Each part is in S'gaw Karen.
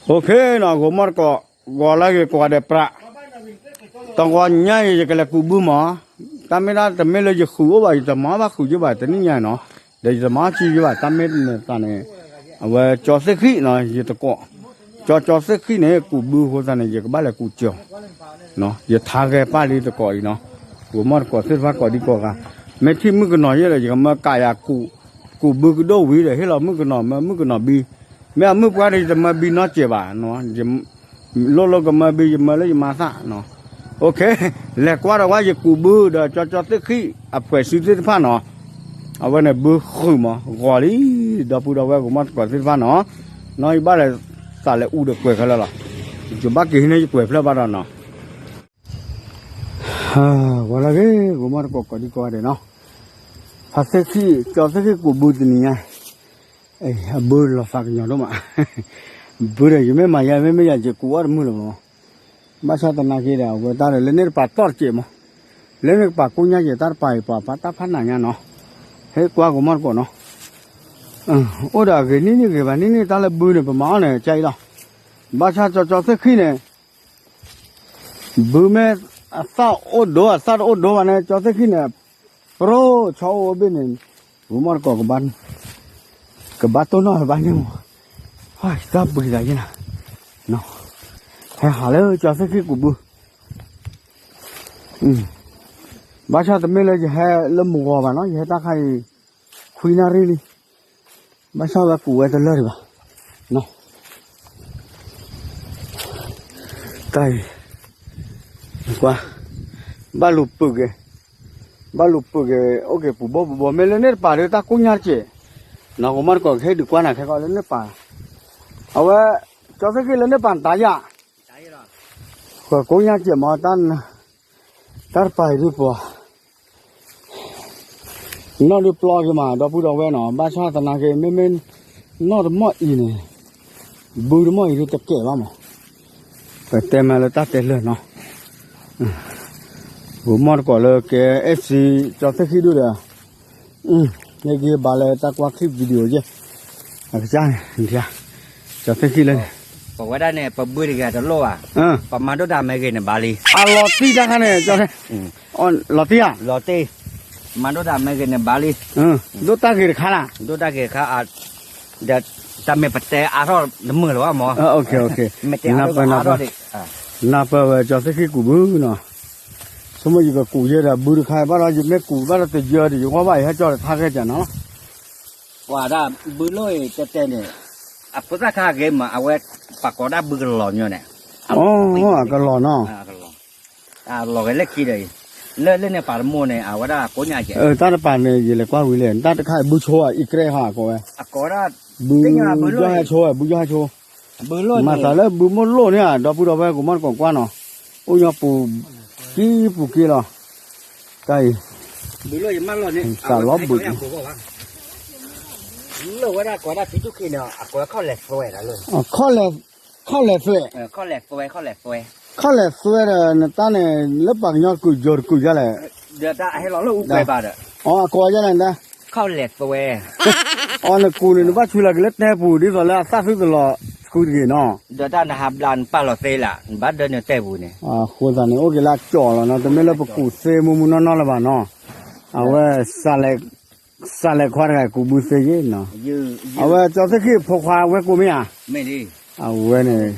အိၣ်ခ့နီၤ ဂိၤမီၢ်တကိး ဂီၤလၢဂ့ၤကိးဂၤဒဲးပြး, တဂီၤညါအံၤ ယကလဲၤကူးဘုမး, တၢ်မ့ၢ်ဒၣ်တမ့ၢ်လၢယဃုာ်အိၣ်ဘၣ် ယတမၤဘၣ်ဃုာ်ယဘၣ် တနံၣ်ညါနီၤ, ဒီးယတမၤအီၣ်ကံယဘၣ် တၢ်မ့ၢ်န့ၣ်သးန့ၣ်, အဝဲကၠီသ့ၣ်ဃံၣ်နီၤ ယတကိး, ကၠီကၠီသ့ၣ်ဃံၣ်န့ၣ် ကူးဘုအဃိသတးန့ၣ် ယကဘၣ်လဲၤကူးကၠီ ယထါဂဲၤပၢ်လံတကိးအံၤနီၤ, ဂိၤမီၢ်တကိးသ့ၣ်တဖၣ်ကိးဒံကိးဂၤ, မ့ၢ်ထံၣ်မုၣ်ကနီၤယဲဒီး ယကမၢကးယၤကူး, ကူးဘုကဒိၣ်ဝံၤဒီး ဟ့ၣ်လီၤမုၣ်ကနီၤ မၢမုၣ်ကနီၤဘံ, မ့ၢ်အမုၣ်ပှၢ်ဒီး ယတမၢဘံနီတစဲးဘၣ်, လိၣ်လိၣ်ကမၢဘံ ယမၢလၢယမါသၣ်, အိၣ်ခ့, လဲၤကွၢ်ဒီးဝဲယကူးဘုဒီး ကၠီကၠီသ့ၣ်ဃံၣ် အဖွဲ့အစည်းသ့ၣ်တဖၣ်နီၤ, အဝဲန့ၣ်ဘုဃုာ်မး ဂီၤလံ, ဒီပုၢ်ဒီဝဲၢ်ဂိၤမီၢ်တကိးသ့ၣ်တဖၣ်နီၤ, နီၢ်ယဘၣ်လဲၤသးလဲၤအူဒီးကွဲးခဲလၢာ်လီၤ, ယဘၣ်က့ၤဟံးန့ၢ်ယကွဲးဖျၢၣ်ဘၣ်ဒီးနီၤ ဝဲလၢဂ့ၤ ဂိၤမီၢ်တကိးကိးဒံကိးဂၤဒဲးနီၤ, ဖါသ့ၣ်ဃံၣ် ကၠီသ့ၣ်ဃံၣ်ကူးဘုတနံၤညါ, အဘုလီၤသးကညီၤဒိၣ်မး, ဘုဒီးယမ့ၢ်မၤယဲ မ့မ့ၢ်ယၤယကူးအီၣ်တမုာ်လၢၤမး, ဘၣ်ဆၣ်သနာ်က့ဒီး အဝဲတၢ်ဒီး လၢန့ၣ်တပၤတီၢ်တစဲးမး, လၢန့ၣ်ကပၤကိညါက့ၤ တၢ်တပၤအံၤပှၤဖးတၢ်ဖးနးညါနီၤ, ဟဲကွၢ်ဂိၤမီၢ်တကိးနီၤ, အိၣ်ဒီးအဂ့ၤနံၣ်နံၣ်ဂ့ၤဘၣ်နံၣ်နံၣ် တၢ်လၢဘုန့ၣ် ပမၤအီၣ်န့ၣ် ကါအံၤလီၤ, ဘၣ်ဆၣ်ကၠီကၠီသ့ၣ်ဃံၣ်န့ၣ် ဘုမ့ၢ်အသၣ်အိၣ်ဒိ အသၣ်တအိၣ်ဒိဘၣ်န့ၣ် ကၠီသ့ၣ်ဃံၣ်န့ၣ်, ပရိၢ်ဆီအိၣ်ဘ့ၣ်န့ၣ်, ဂိၤမီၢ်တကိး ကဘၣ်တိၢ်နီၣ်ဘၣ်န့ၣ်မး, တၢ်ဘှံးသးယဲၢ်နၤ, ဟဲဟးလၢကၠီသ့ၣ်ဃံၣ်ကူးဘု, ဘၣ်ဆၣ်တမ့ၢ်လၢယဟဲလၢမုၢ်ဂီၤဘၣ်နီၤ ယဟဲတၢ်ခါအံၤ, ခွံနၣ်ရံၣ်လံ, ဘၣ်ဆၣ်ဝဲကူးဝဲတလၢာ်ဒံးဘၣ်, တၢ်အံၤ, ကွၢ်, ဘၣ်လူၤပုာ်က့ၤ, ဘၣ်လူၤပုာ်က့ၤ အိၣ်က့ၤပူၤဘီပူၤဘီ မ့ၢ်လၢန့ၣ်တပၤဒီးတၢ်ကိညါတစဲး, နီၤ ဂိၤမီၢ်တကိးကဟ့ၣ်ဒုးကွၢ်နၤခဲကီးလၢန့ၣ်ပၤ, အဝဲ, ကၠီသ့ၣ်ဃံၣ်လၢန့ၣ်ပၤနတၤယၤ, ဃၢၤကိညါတစဲးမး တၢ်တပၤအံၤဒုးပှၤ နီၢ်ဒုးပျီက့ၤမး ဒီပုၢ်ဒီဝဲၢ်နီၤ ဘၣ်ဆၣ်သနာ်က့ မ့မ့ၢ်နီၢ်တမီၢ်အံၤန့ၣ်, ဘုတမီၢ်အံၤဒုးတကဲဘၣ်မး, ပတဲမးလၢတၢ်တဲလၢာ်နီၤ, ဂိၤမီၢ်တကိးလၢကဲ FC ကၠီသ့ၣ်ဃံၣ်ဒုဒီး, မ့ၢ်ဂ့ၤဘၣ်လၢတၢ်ကွၢ် clip video ယဲၢ်, အကစၢ်န့ၣ်, ကၠီသ့ၣ်ဃံၣ်လၢန့ၣ်, ပဝဲဒၣ်န့ၣ် ပဘုတဂၤတလိၣ်ဘၣ်, ပမၤဒိၣ်တၢ်မ့ၢ်ဂ့ၤန့ၣ်ဘၣ်လံ, အလီၤတံၢ်တၢ်ခါန့ၣ် ကၠီသ့ၣ် လီၤတံၢ်ဧါ, လီၤတံၢ်, မၤဒိၣ်တၢ်မ့ၢ်ဂ့ၤန့ၣ်ဘၣ်လံ, ဒိၣ်တၢ်ဂ့ၤတခါလၢ်, ဒိၣ်တၢ်ဂ့ၤတခါ, ဒီးတၢ်မ့ၢ်ပတဲအါထီၣ်တမုာ်လၢၤဘၣ်မး, မ့ၢ်တဲအါထီၣ်ဒီး, နၢ်ပၢၢ်ဝဲကၠီသ့ၣ်ဃံၣ်ကူးဘုနီၤ, ဆိကမိၣ်ယကကူးယဲဒီးဘုတခါဘၣ်ဒီး ယမ့ၢ်ကူးဘၣ်ဒီးတယၢဒီး ယဂီၢ်ဘၣ်ယဟဲကၠီတထါဂ့ၤကနီၤလီၤ, ပှၤဒၣ်ဘုလိၣ်အံၤတဲတဲန့ၣ်, အဖိသၣ်ခါဂ့ၤမး အဝဲပှၤကိးဒၣ်ဘုကလီၤညီန့ၣ်, အကလီၤနီၤ, လီၤဂဲၤလၢခံဒီး, လၢလၢန့ၣ်ပာ်တမိၢ်န့ၣ် အဝဲဒၣ်ကိးညါကဲး, တၢ်တပၤန့ၣ် ယလဲၤကွၢ်ဝံၤလဲၣ် တၢ်တခါအံၤဘုဆိဧါ အံၤကြဲဟါကိးဝဲ, ဘုယီၢ်ဟဲဆိဝဲ ဘုယီၢ်ဟဲဆိ, မၤသးလၢဘုမိၢ်လိၣ်န့ၣ်ဧါ ဒီပုၢ်ဒီဝဲၢ်ကမီၣ်တကိးကွၢ်နီၤ, အိၣ်ညီပူၤ, ကံပူၤက့လီၤ, တၢ်အံၤ, သးလီၤဘုး, လၢဝဲဒၣ်ကိးဒၣ်ဖံတူၣ်ခံန့ၣ် အကိးဝဲခီၣ်လဲၣ်သွဲ, ခီၣ်လဲၣ်သွဲ, ခီၣ်လဲၣ်သွဲဒီး နတၢ်န့ၣ် လၢပှၤကညီတကုာ်ယိၤတကုာ်ယါလဲၣ်, ဒီးတၢ်ဟဲလီၤလၢအူကွဲးဘၣ်ဒီး, အကိးယါလဲၣ်နတၢ်, ခီၣ်လဲၣ်သွဲ, အီနကူးန့ၣ် နဘၣ်ဆူလီၤက့ၤလၢတဲပူၤ ဒ်သိးလၢအသၣ်သုတလီၤဆူတဂ့ၤနီၤ, ဒီးတၢ်နဟးဘျးနပာ်လီၤသ့လၢ် နဘၣ်ဒၢနတဲပူၤန့ၣ်, အဃိသတးန့ၣ် အိၣ်က့ၤလၢအကၠီၣ်လီၤနီၤ တမ့ၢ်လၢပကူးသ့မူမူနီၢ်နီၢ်လၢၤဘၣ်နီၤ, အဝဲ စးလဲၤခွါတဂၤကူးဘုသ့ယ့ၣ်နီၤ, အဝဲကၠီသ့ၣ်ခံဖိခွါဝဲၢ်ကိးမ့ၢ်ဧါ, အဝဲန့ၣ်,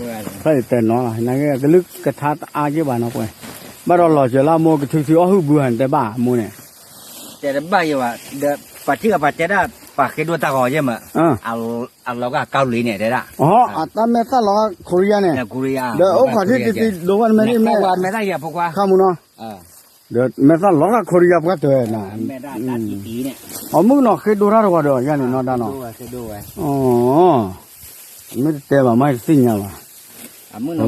ဖဲယတဲနီၤလီၤ နကလုၢ်ကထါတအါယ့ၣ်ဘၣ်နီၤပှဲၤ, ဘၣ်ဒီးလီၤစၢၤလၢအမိၢ်ကထုးထုးအီၣ်ဟုၣ်ဘုဟဲတဲဘၣ်အမိၢ်န့ၣ်, တဲတဘၣ်ယဲဘၣ်, ဒီးပှၤထံၣ်ကပှၤတဲဒၣ်, ပှၤဃ့ဒိတၢ်ဂီၤယဲၢ်မး, အလီၤဂာ်ကီလံန့ၣ်တဲဒၣ်, အတၢ်မဲာ်သၣ်လီၤဂာ်ခိရံယါန့ၣ်, ဒီးအိၣ်ခိးထံၣ်တံတံဒိဝဲမ့ၢ်န့ၣ်မ့ၢ်, ခါမူနီၤ ဒီးမဲာ်သၣ်လီၤဂာ်ခိရံယါပှၢ်တၢၢ်နၤ, အမုၣ်ကနီၤဃ့ဒိတၢ်တဂီၤဒီးယါန့ၣ်နီၢ်ဒၣ်နီၤ, မ့ၢ်တတဲဘၣ်မ့ၢ်တသ့ၣ်ညါဘၣ်, ဖဲလ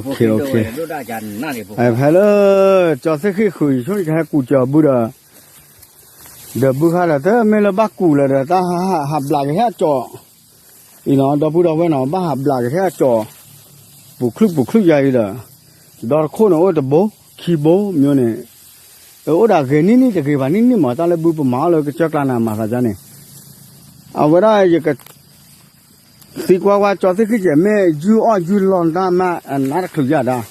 ၢ, ကၠီသ့ၣ်ဃံၣ်ဃုာ်ယဆိကဟဲကူးကၠီၤဘုဒီး, ဒီးဘုခါဒီး တမ့ၢ်လၢဘၣ်ကူးလၢၤဒီး တၢ်ဟးဘျးကဟဲအကၠီၤ အံၤနီၤ ဒီပုၢ်ဒီဝဲၢ်နီၤ ဘၣ်ဟးဘျးကဟဲအကၠီၤ, ပူၤချုးပူၤချုးယါအံၤဒီး, ဒီတခိၣ်န့ၣ်အိၣ်တဘိ, ခံဘိမ့ၢ်န့ၣ်, အအိၣ်ဒၣ်ဂ့ၤနံၣ်နံၣ်တဂ့ၤဘၣ်နံၣ်နံၣ်မး တၢ်လၢဘုပမၤအီၤလၢကစၢၢ်ကျါန့ၣ် မၤသးဒ်န့ၣ်, အဝဲဒၣ်ယက သံကွၢ်ကွၢ် ကၠီသ့ၣ်ခံကဲး မ့ၢ်ယုၢ်အီၣ်ယုၢ်လီၢ်တၢ်မး အနးတချုးယၤဒၣ်.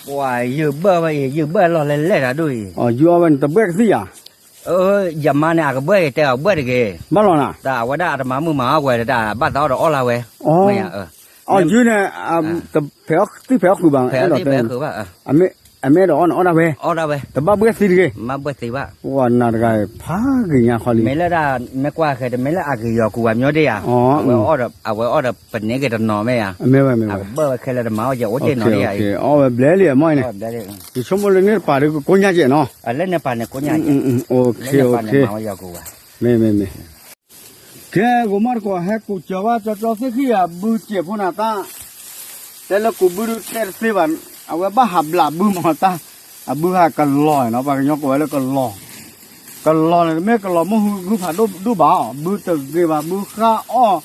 ပှၤယုၢ်ဘၢၣ်ဝဲအံၤ ယုၢ်ဘၢၣ်လီၢ်လဲၣ်လဲၣ်တၢ်ဒိၣ်အံၤ. အီၤ ယုၢ်အီၣ်ဝဲန့ၣ် တဘှဲၣ်ကသံၣ်ယၤ. ယမါန့ၣ် အကဘှဲၣ်အံၤ တဲအီၤဘှဲၣ်တဂ့ၤ. ဘၣ်လီၤနၤ. တၢ်အဝဲဒၣ်အတမၤမုာ်မၤအီၣ်ကွဲၤတၢ် ဘၣ်သးအီၣ်ဒီးအီၣ်လၢဝဲ. အီၤ ယုၢ်န့ၣ် သံၣ်ဖဲးအီၣ်ဃုာ်ဘၣ် အဲၣ်ဒိးတဲ အမ့ၢ်အဲၣ်ဒိးအီၣ်န့ၣ်အီၣ်ဒၣ်ဝဲ, တဘၣ်ဘှဲၣ်သံတဂ့ၤ. ပှၤနၤတဂၤ ဖးဂ့ၤညါခီလံ. မ့ၢ်လၢဒၣ် မ့ၢ်ကွၢ်ဃဲၤ တမ့ၢ်လၢအကယီၤကူးဝဲမျိုးတ့ၢ်ဧါ. အဝဲအီၣ်ဒီး အဝဲအီၣ်ဒီးပန့ၢ်က့ၤတနီၤမ့ၢ်ဧါ. အကဘၢၣ်ဝဲခဲလၢာ်တမၤအီၣ်ယဲၢ်အိၣ်တ့ၢ်နီၤလံဧါ. အီၣ်ဝဲဘျဲၣ်လံအမ့ၢ်န့ၣ်. ယဆိကမိၣ်လၢန့ၣ်တပၤဒီးကကိညါကဲးနီၤ. လၢန့ၣ်ပၤန့ၣ်ကိညါကဲး. မ့ၢ်မ့ၢ်မ့ၢ် ကဲ ဂိၤမီၢ်တကိး ဟဲကူးစၢၤဝဲ ကၠီကၠီသ့ၣ်ခံဂၤ ဘုစဲးဖိနၤတၢ်, တဲလၢကူးဘုဒုးတဲတသ့ဘၣ်, အဝဲဘၣ်ဟးဘျးဘုမၤတၢ်, အဘုဟးကလီၤနီၤ ပှၤကညီကိးဝဲလၢကလီၤ, ကလီၤန့ၣ် တမ့ၢ်ကလီၤမုၢ်ဟူဂုၢ်ဖးဒိၣ်ဒိၣ်ဘၣ်အီၤ, ဘုတဂ့ၤဘၣ် ဘုဃၣ်အီၣ်,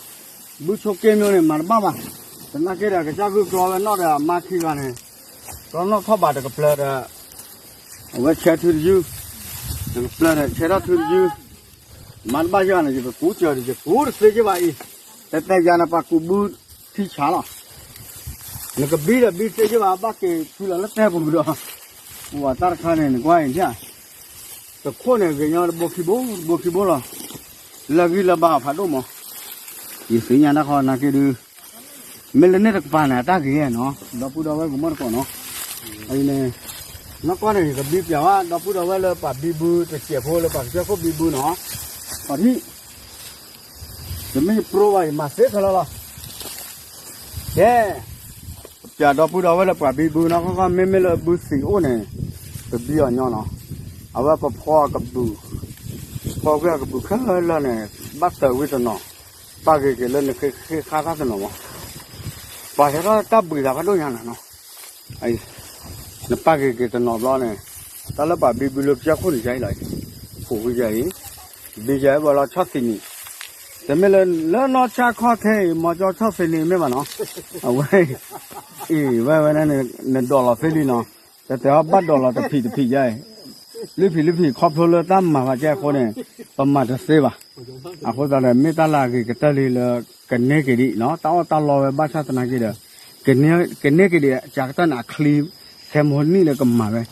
ဘုဆိးက့မျိုးန့ၣ် မၤတဘၣ်ဘၣ်, သနာ်က့ဒီး ကစၢ်ဂုၢ်ကျီဝဲနီၣ်ဒီး အမါခံဂၤန့ၣ်, ကျီနီၣ်ထီၣ်ဘးတကပျၢၤဒီး အဝဲဆဲးထုတယုၢ်, တကပျၢၤဒီးဆဲးထီၣ်ထုတယုၢ်, မၤတဘၣ်ယၤန့ၣ် ယကကူးစၢၤဒီး ယကူးတသ့က့ဘၣ်အံၤ, တဲတဲယၤန့ၣ် ပှၤကူးဘုထံဆးလီၤ, နကဘံဒီးဘံသ့က့ဘၣ် ဘၣ်က့ၤဖုလီၤလၢတဲပူၤဒီး, ပှၤတၢ်တခါန့ၣ် နကွၢ်အံၤ တခိၣ်န့ၣ် ဂ့ၤညီတဘိခံဘိ တဘိခံဘိလီၤ, လၢဂံၢ်လၢဘါဖးဒိၣ်မး, ယသ့ၣ်ညါတၢ်ခီနာ်က့ဒုး မ့ၢ်လၢန့ၣ်တကပၤန့ၣ် အတၢ်ဂ့ၤနီၤ ဒီပုၢ်ဒီဝဲၢ်ကမီၣ်တကိးနီၤ, အံၤန့ၣ်, နီၢ်ကီၢ်န့ၣ် ယကဘံပျးဝဲ ဒီပုၢ်ဒီဝဲၢ်လၢပှၤဘံဘုတစဲးဖိလၢပှၤကစၢၢ်ခိၣ်ဘံဘုနီၤ, ပှၤထံၣ်, တမ့ၢ်ယပြိဘၣ် ယမၤသ့ခဲလၢာ်လီၤ, ကဲ ပျးဒီပုၢ်ဒီဝဲၢ်လၢပှၤဘံဘုနီၤ ခီခီမ့မ့ၢ်လၢဘုသံးအိၣ်န့ၣ်, ပဘံအီၤညီနီၤ, အဝဲပဖီအကဘူၣ်, ဖီကွံာ်အကဘူၣ်ခဲလၢာ်န့ၣ်, ဘၣ်တၢ်ဝံတနီၤ, ပာ်ဂ့ၤက့ၤလၢနဃ့ဃ့ဃါသၣ်တနီၤမး, ပှၤဟဲထီၣ်တၢ်ဘှံးသးဖးဒိၣ်ညါနၤနီၤ, နပာ်ဂ့ၤက့ၤတနီၤဘျီန့ၣ်, တၢ်လၢပှၤဘံဘုလၢပကစၢၢ်ခိၣ်န့ၣ်ယါအံၤလီၤ, ဖိးဝံယါအံၤ, ဘံယါအံၤဘၣ်လီၤဆီၣ်သံးနံၤ, တမ့ၢ်လၢ လၢနီၢ်ဆါခီၣ်ထဲအံၤ မီၤကၠီဆီၣ်သံးနံၤမ့ၢ်ဘၣ်နီၤ, အဝဲ အံၤ ဝဲဝဲဒၣ်န့ၣ် နဒိးလီၤသ့လံနီၤ, တတဲအီၤဘၣ်ဒိးလီၤတဖံးတဖံးယါအံၤ, လွံၢ်ဖံးလွံၢ်ဖံးခီဖျိလၢတၢ်မၤဘၣ်ကဲအဃိန့ၣ်, ပမၤတသ့ဘၣ်, အဃိသတးဒီး မ့ၢ်တၢ်လၢအဂ့ၤကတၢၢ်လံလၢ ကန့ၢ်က့ၤဒံးနီၤ တၢ်အီၣ်တၢ်လီဝဲဘၣ်ဆၣ်သနာ်က့ဒီး, ကန့ၢ်က့ၤဒံး ကကတၢၢ်န့ၣ်အချံ, ခဲမဟိနံၣ်လၢကမၤဝဲ,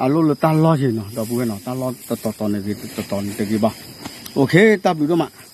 အလိၣ်လၢတၢ်လီၢ်က့ၤနီၤ ဒီပုၢ်ဝဲၢ်နီၤ တၢ်လီၢ်တတီၤတီၤန့ၣ်ဂ့ၤတတီၤတီၤန့ၣ်တဂ့ၤဘၣ်, အိၣ်ခ့ တၢ်ဘျုးဒိၣ်မး